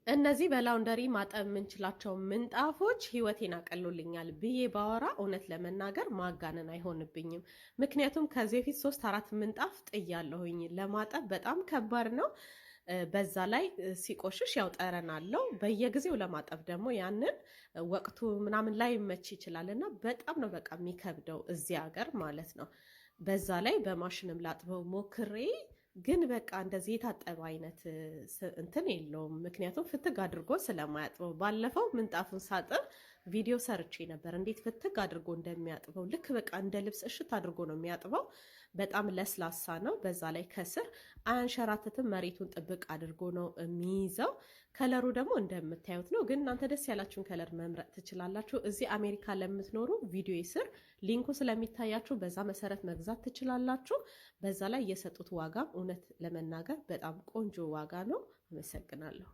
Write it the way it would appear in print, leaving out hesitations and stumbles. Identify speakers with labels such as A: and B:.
A: እነዚህ በ laundry ማጠብ የምንችላቸው ምንጣፎች ህይወቴን አቀሎልኛል ብዬ ባወራ እውነት ለመናገር ማጋነን አይሆንብኝም። ምክንያቱም ከዚህ በፊት ሶስት አራት ምንጣፍ ጥያለሁኝ። ለማጠብ በጣም ከባድ ነው። በዛ ላይ ሲቆሽሽ ያው ጠረን አለው። በየጊዜው ለማጠብ ደግሞ ያንን ወቅቱ ምናምን ላይመች ይችላል እና በጣም ነው በቃ የሚከብደው እዚህ ሀገር ማለት ነው። በዛ ላይ በማሽንም ላጥበው ሞክሬ ግን በቃ እንደዚህ የታጠበ አይነት እንትን የለውም። ምክንያቱም ፍትግ አድርጎ ስለማያጥበው። ባለፈው ምንጣፉን ሳጥብ ቪዲዮ ሰርቼ ነበር፣ እንዴት ፍትግ አድርጎ እንደሚያጥበው። ልክ በቃ እንደ ልብስ እሽት አድርጎ ነው የሚያጥበው። በጣም ለስላሳ ነው። በዛ ላይ ከስር አያንሸራትትም። መሬቱን ጥብቅ አድርጎ ነው የሚይዘው። Color ኡ ደግሞ እንደምታዩት ነው። ግን እናንተ ደስ ያላችሁን color መምረጥ ትችላላችሁ። እዚህ አሜሪካ ለምትኖሩ ቪዲዮ ስር link ኡ ስለሚታያችሁ በዛ መሰረት መግዛት ትችላላችሁ። በዛ ላይ የሰጡት ዋጋም እውነት ለመናገር በጣም ቆንጆ ዋጋ ነው። አመሰግናለሁ።